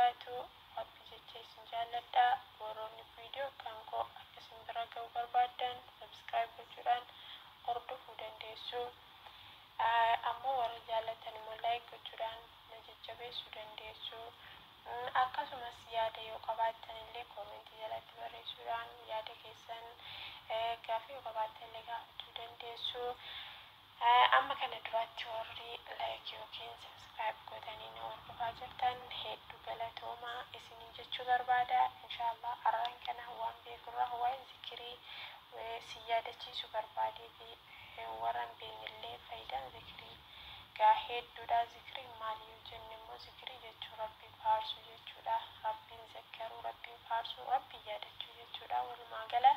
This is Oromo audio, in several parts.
jiraatu. Rabbi jecha isin jaalladha. Warroonni viidiyoo kan koo akka isin bira ga'u barbaaddan subscribe gochuudhaan hordofuu dandeessu. Ammoo warri jaallatan immoo like gochuudhaan na jajjabeessuu dandeessu. Akkasumas yaada yoo qabaattan illee koomentii jalatti barreessuudhaan yaada keessan, gaaffii yoo qabaattan illee gaafachuu dandeessu. Amma kana duraatti warri like yookiin subscribe gootanii na hordofaa jirtan hedduu galatoomaa isinii jechuu barbaada. Inshaallah har'aan kana waan beekurraa waa'ee zikirii si yaadachiisuu barbaadee fi warra hin beeknellee faayidaan zikirii gaa hedduudha. Zikiriin maali yoo jenne immoo, zikirii jechuun Rabbii faarsuu jechuudha. Rabbiin zakkaruu, Rabbiin faarsuu, Rabbiin yaadachuu jechuudha. Walumaa gala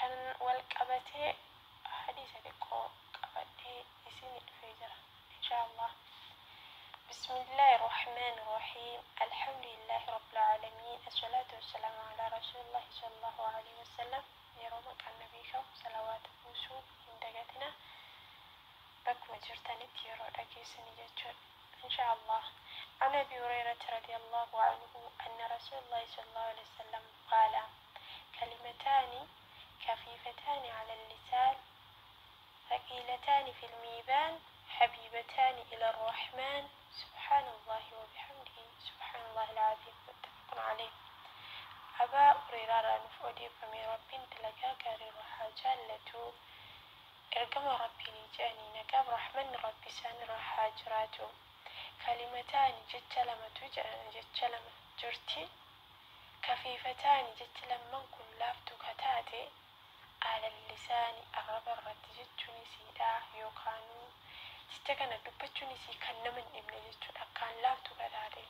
kan wal qabatee hadiisa xiqqoo qabadhee isinii dhufee jira. Inshaallah. بسم الله الرحمن الرحيم، الحمد لله رب العالمين، الصلاة والسلام على رسول الله صلى الله عليه وسلم. Yeroo maqaan nabii ka'u salawaata buusuu hin dagatina, bakkuma jirtanitti yeroo dhageessanii jechuudha. إن شاء الله. عن أبي هريرة رضي الله عنه أن رسول الله صلى الله عليه وسلم قال: كلمتان خفيفتان على اللسان، ثقيلتان في الميزان، حبيبتان إلى الرحمن، سبحان الله وبحمده، سبحان الله العظيم. متفق عليه. Abaa Hureyraarraa nuuf odeeffame, Rabbiin dalagaa gaarii irraa haa jaallatu. Ergama Rabbiin jedhanii, nagaaf rahmanni Rabbi isaan irraa haa jiraatu. Kalimataani, jecha lamatu jedhan, jecha lama jirti. Kafiifataani, jechi lamman kun laaftu ka taate, على اللسان, arraba irratti jechuun isiidha, yookaanuu jecha kana dubbachuun isii kan nama hin dhibne jechuudha, akkaan laaftu ka taate.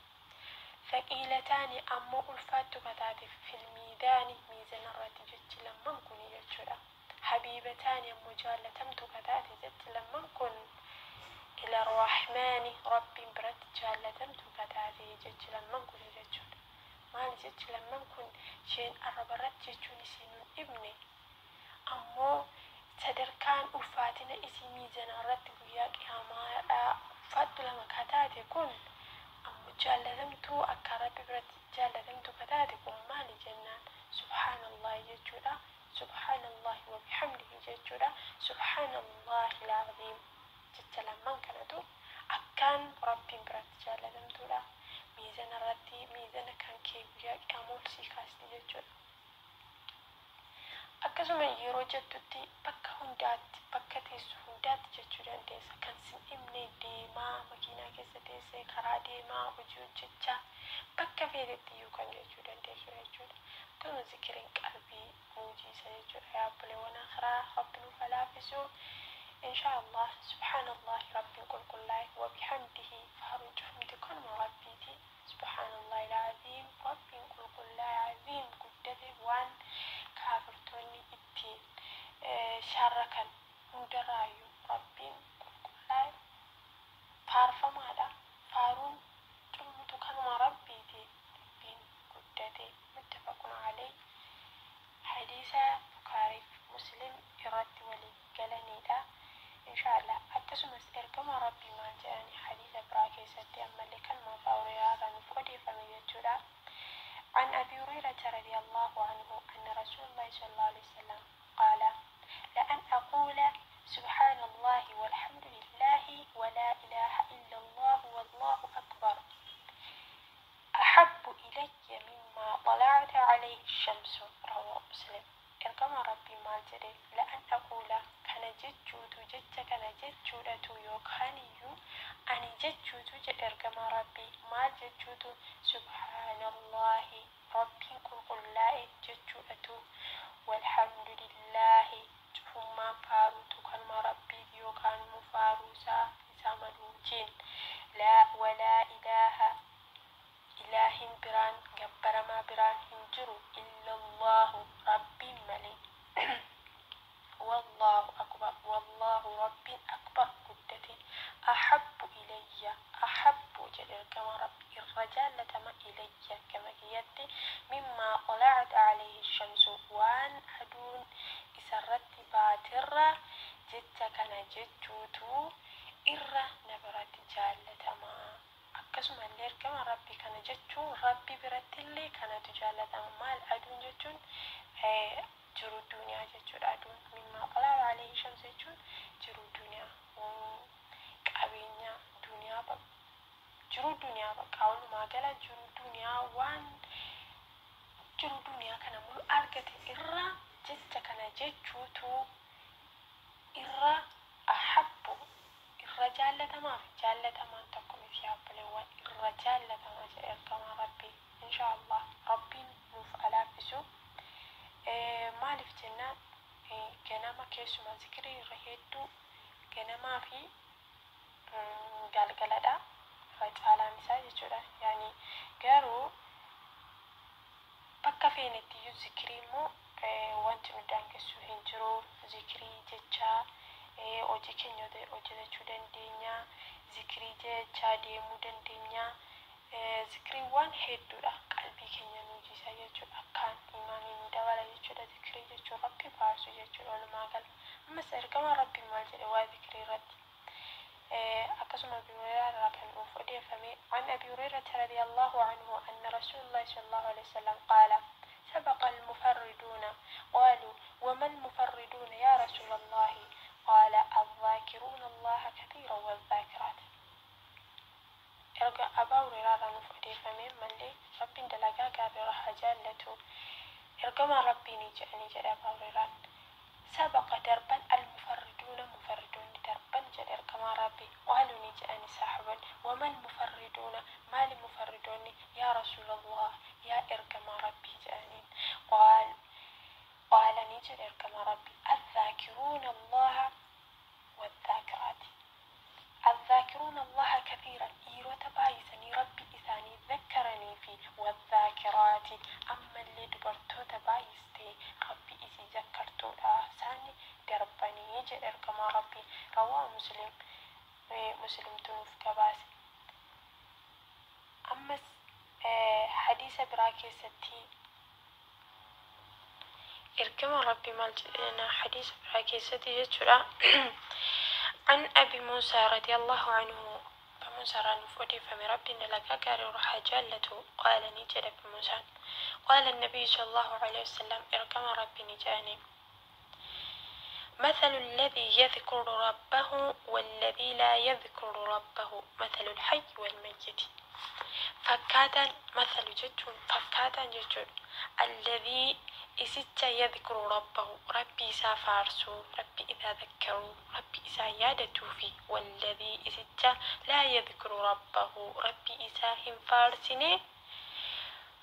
ثقيلتان, ammoo ulfaattu ka taate, في الميزان, miizana irratti jechi lamman kun jechuudha. حبيبتان, ammoo jaallatamtu ka taate jechi lamman kun, إلى الرحمن, Rabbiin biratti jaallatamtu ka taate jechi lamman kun jechuudha. Maali jechi lamman kun? Isheen arraba irratti jechuun isii nun dhibne, ammoo sadarkaan ulfaatina isii miizana irratti guyyaa qiyaamaadhaa ulfaattu lama ka taate kun, ammoo jaallatamtuu akka Rabbi biratti jaallatamtu ka taate kun maali jennaan, سبحان الله jechuudha. سبحان الله وبحمده jechuudha. سبحان الله العظيم. Jecha lamman kanatu akkaan Rabbiin biratti jaallatamtuudha. Miizana irratti, miizana kan kee guyyaa qiyaamaa ol sii kaasti jechuudha. Akkasuma yeroo jettutti bakka hundaatti, bakka teessu hundaatti jechuu dandeessa. Kan sin dhibne, deemaa, makiinaa keessa teessee, karaa deemaa, hojii hojjechaa, bakka feetetti iyyuu kan jechuu dandeessu jechuudha. Akkasuma zikiriin qalbii muujiisa jechuudha. Yaa obboleewwan akhiraa, Rabbi nuuf haa laaffisu. إن شاء الله. سبحان الله, Rabbiin qulqullaa'e, وبحمده, faaruun cufumti kanuma Rabbiiti, سبحان الله العظيم, Rabbiin qulqullaa'e, عظيم, guddate, waan kaafirtoonni itti sharrakan hundarraayyuu Rabbiin qulqullaa'e faarfamaadha. Faaruun cufumtu kanuma Rabbiiti, Rabbiin guddate. متفق عليه, hadiisa Bukaariif Muslim irratti walii galanidha. Inshaallah. Akkasumas ergama Rabbii maal jedhani hadiisa biraa keessatti, ammallee kanuma Abbaa Hureyraarraa nuuf odeeffame jechuudha. عن أبي هريرة رضي الله عنه أن رسول الله صلى الله عليه وسلم قال: لأن أقول سبحان الله والحمد لله ولا إله إلا الله والله أكبر أحب إلي مما طلعت عليه الشمس. رواه مسلم. Ergama Rabbii maal jedhe? لأن أقول, kana jechuutu, jecha kana jechuudhatu, yookaan iyyuu ani jechuutu jedhe ergama Rabbii. Maal jechuutu? سبحان الله, Rabbiin qulqullaa'e jechuudhatu, والحمد لله, cufummaan faaruutu kanuma Rabbiif yookaan immoo faaruusaa isaa maluutiin, laa ولا إله, ilaahin biraan, gabbaramaa biraan hin jiru, إلا الله, Rabbiin malee, والله أكبر, والله, Rabbiin, أكبر, guddate, أحب إلي, أحب jedhe ergama Rabbi, irra jaallatama, إلي, gama kiyyatti, مما طلعت عليه الشمس, waan aduun isarratti baatirra jecha kana jechuutu irra na biratti jaallatamaa. Akkasumallee ergama Rabbii kana jechuun Rabbi birattillee kanatu jaallatama. Maal aduun jechuun jiruu duniyaa jechuudha. Aduun mimmaa xala'a alayhi shamsu jechuun jiruu duniyaa, qabeenya duniyaa, jiruu duniyaa, bakka walumaa gala jiruu duniyaa, waan jiruu duniyaa kana mulu argate irra jecha kana jechuutu irra ahabbu, irra jaallatamaa fi jaallatamaan tokko miti yaabboleewwan, irra jaallatamaa jedhe ergamaa Rabbii. Insha Allah Rabbiin nuuf alaaffisu. Maaliif jennaan, ganama keessumaa zikirii irra hedduu ganamaa fi galgaladha irra caalaan isaa jechuudha. Yaani garuu bakka feenetti iyyuu zikirii immoo wanti nu daangessu hin jiru. Zikirii jechaa hojii keenya hojjetachuu dandeenya, zikirii jechaa deemuu dandeenya. Zikiriiwwan hedduudha, qalbii keenya nu jiisa jechuudha, akkaan imaanii nu dabala jechuudha. Zikirii jechuun Rabbi faarsu jechuudha walumaa gala. Ammas ergama Rabbii maal jedhe waa zikirii irratti? Akkasuma Abi Hureyraa irraa kan nuuf odeeffame, عن أبي هريرة رضي الله عنه أن رسول الله صلى الله عليه وسلم قال: سبق المفردون. قالوا: وما المفردون يا رسول الله؟ قال: الذاكرون الله كثيرا والذاكرات. Erga Abaa Hureyraa irraa nuuf odeeffame mallee, Rabbiin dalagaa gaarii irraa haa jaallatu, ergamaan Rabbii ni jedhanii jedhe Abaa Hurayraan: sabaqa, darban, almufarriduuna, mufarridoonni darban jedhe ergamaan Rabbii. Qaaluu, ni jedhani saaxiban: wamal mufarriduuna, maali mufarridoonni yaa Rasuulallah, yaa ergamaa Rabbii jedhaniin. Qaal, qaala, ni jedhe ergamaa Rabbii: الذاكرون الله والذاكرات، الذاكرون الله كثيرا، dhiirota baay'isanii Rabbi isaanii zakkaranii fi والذاكرات، ammallee dubartoota baay'istee Rabbi isii zakkartuudha, isaani darbanii jedhe ergamaa Rabbii. رواه مسلم, Muslimtu nuuf gabaase. Ammas hadiisa biraa keessatti ergama Rabbi maal jedhena hadiisa biraa keessatti jechuudha? عن أبي موسى رضي الله عنه، أبا موسى رانف أديفم، ربي دلقا غاري روحا جالته، قال، نجد أبي موسى: قال النبي صلى الله عليه وسلم، إرقم ربي نجاني: مثل الذي يذكر ربه والذي لا يذكر ربه مثل الحي والميت. Fakkaataan, مثل jechuun fakkaataan jechuudha, الذي isicha, يذكر ربه, Rabbii isaa faarsuu, Rabbi isaa zakkaruu, Rabbi isaa yaadatuu fi والذي isicha, لا يذكر ربه, Rabbii isaa hin faarsine,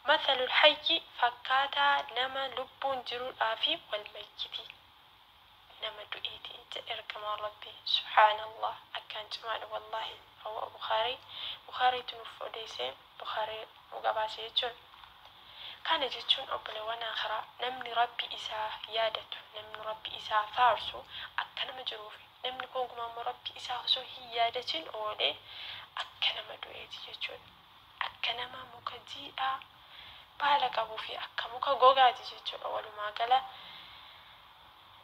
مثل الحي, fakkaataa nama lubbuun jiruudhaa fi والميت, nama du'eeti jedhe ergamaan Rabbii. Subhaanallah, akkaan cimaadha wallaahi. رواه Bukaarii, Bukaariitu nuuf odeesse, Bukaarii nu gabaase jechuun. Kana jechuun obboleewwan akhiraa, namni Rabbi isaa yaadatu, namni Rabbi isaa faarsu akka nama jiruufi namni gonkumaa immoo Rabbi isaa osoo hin yaadatin oolee akka nama du'eeti jechuudha. Akka nama muka jiidhaa baala qabuu fi akka muka gogaati jechuudha walumaa gala.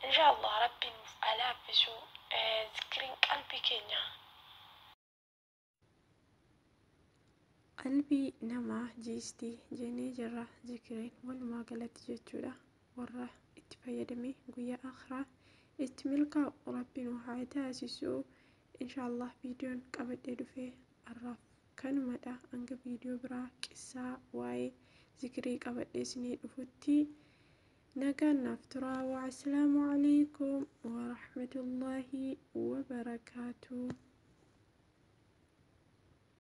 Insha Allah Rabbiin nuuf alaaffisu zikiriin qalbii keenya. Qalbii namaa jiisti jennee jirra zikiriin walumaa galatti jechuudha. Warra itti fayyadamee guyyaa akhiraa itti milkaa'u Rabbi nu haa taasisu. Inshaallah viidiyoon qabadhee dhufee har'aaf kanumadha. Hanga viidiyoo biraa qissaa waa'ee zikirii qabadhee isinii dhufutti nagaan naaf turaa. Wa'assalaamu alaikum warahmatullaahi wabarakaatuh.